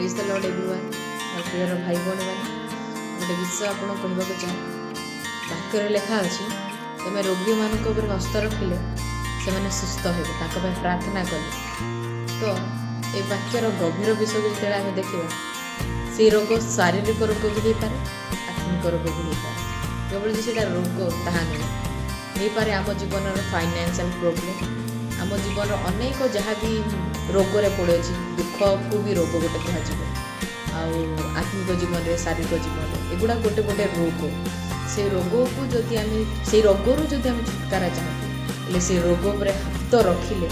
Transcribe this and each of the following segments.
Praise the Lord everyone. ମୋର ପ୍ରିୟର ଭାଇ ଭଉଣୀମାନେ, ଗୋଟେ ବିଷୟ ଆପଣଙ୍କୁ କହିବାକୁ ଚାହେଁ। ବାକ୍ୟରେ ଲେଖା ଅଛି, ତୁମେ ରୋଗୀମାନଙ୍କ ଉପରେ ହସ୍ତ ରଖିଲେ ସେମାନେ ସୁସ୍ଥ ହେବେ, ତାଙ୍କ ପାଇଁ ପ୍ରାର୍ଥନା କଲେ। ତ ଏ ବାକ୍ୟର ଗଭୀର ବିଷୟକୁ ଯେତେବେଳେ ଆମେ ଦେଖିବା, ସେଇ ରୋଗ ଶାରୀରିକ ରୋଗ ବି ହେଇପାରେ, ଆତ୍ମିକ ରୋଗ ବି ହେଇପାରେ। କେବଳ ଯେ ସେଇଟା ରୋଗ ତାହା ନୁହେଁ, ହେଇପାରେ ଆମ ଜୀବନର ଫାଇନାନ୍ସିଆଲ ପ୍ରୋବ୍ଲେମ୍, ଆମ ଜୀବନର ଅନେକ ଯାହା ବି ରୋଗରେ ପଡ଼ୁଅଛି, ଦୁଃଖକୁ ବି ରୋଗ ଗୋଟେ କୁହାଯିବ। ଆଉ ଆତ୍ମିକ ଜୀବନରେ, ଶାରୀରିକ ଜୀବନରେ ଏଗୁଡ଼ା ଗୋଟେ ଗୋଟେ ରୋଗ। ସେ ରୋଗକୁ ଯଦି ଆମେ, ସେଇ ରୋଗରୁ ଯଦି ଆମେ ଛୁଟକାରା ଚାହୁଁଛୁ, ହେଲେ ସେ ରୋଗ ଉପରେ ହାତ ରଖିଲେ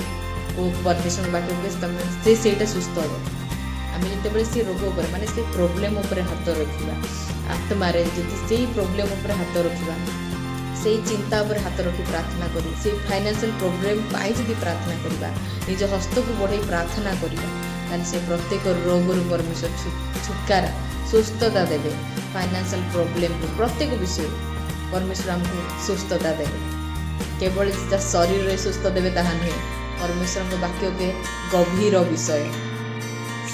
କୋଉ ପରମେଶ୍ୱରଙ୍କ ବାକ୍ୟ କୁହେ, ତମେ ସେ ସେଇଟା ସୁସ୍ଥ ହେବ। ଆମେ ଯେତେବେଳେ ସେ ରୋଗ ଉପରେ, ମାନେ ସେ ପ୍ରୋବ୍ଲେମ୍ ଉପରେ ହାତ ରଖିବା, ଆତ୍ମାରେ ଯଦି ସେଇ ପ୍ରୋବ୍ଲେମ୍ ଉପରେ ହାତ ରଖିବା, ସେଇ ଚିନ୍ତା ଉପରେ ହାତ ରଖି ପ୍ରାର୍ଥନା କରି, ସେଇ ଫାଇନାନ୍ସିଆଲ ପ୍ରୋବ୍ଲେମ୍ ପାଇଁ ଯଦି ପ୍ରାର୍ଥନା କରିବା, ନିଜ ହସ୍ତକୁ ବଢ଼େଇ ପ୍ରାର୍ଥନା କରିବା, ତାହେଲେ ସେ ପ୍ରତ୍ୟେକ ରୋଗରୁ ପରମେଶ୍ୱର ଛୁଟକାରା, ସୁସ୍ଥତା ଦେବେ। ଫାଇନାନ୍ସିଆଲ ପ୍ରୋବ୍ଲେମରୁ, ପ୍ରତ୍ୟେକ ବିଷୟରୁ ପରମେଶ୍ୱର ଆମକୁ ସୁସ୍ଥତା ଦେବେ। କେବଳ ତା ଶରୀରରେ ସୁସ୍ଥ ଦେବେ ତାହା ନୁହେଁ। ପରମେଶ୍ୱରଙ୍କ ବାକ୍ୟ କୁହେ ଗଭୀର ବିଷୟ,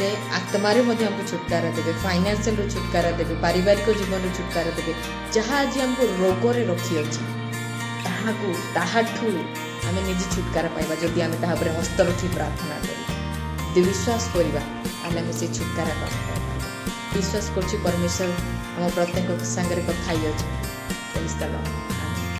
ସେ ଆତ୍ମାରେ ମଧ୍ୟ ଆମକୁ ଛୁଟକାରା ଦେବେ, ଫାଇନାନ୍ସିଆଲରୁ ଛୁଟକାରା ଦେବେ, ପାରିବାରିକ ଜୀବନରୁ ଛୁଟକାରା ଦେବେ। ଯାହା ଆଜି ଆମକୁ ରୋଗରେ ରଖିଅଛି, ତାହାକୁ, ତାହାଠୁ ଆମେ ନିଜେ ଛୁଟକାରା ପାଇବା, ଯଦି ଆମେ ତାହା ଉପରେ ହସ୍ତ ରଖି ପ୍ରାର୍ଥନା କରିବା, ଯଦି ବିଶ୍ୱାସ କରିବା, ତାହେଲେ ଆମେ ସେ ଛୁଟକାରା ପାଇବା। ବିଶ୍ୱାସ କରୁଛି ପରମେଶ୍ୱର ଆମ ପ୍ରତ୍ୟେକ ସାଙ୍ଗରେ କଥା ହେଇଅଛନ୍ତି। Praise the Lord.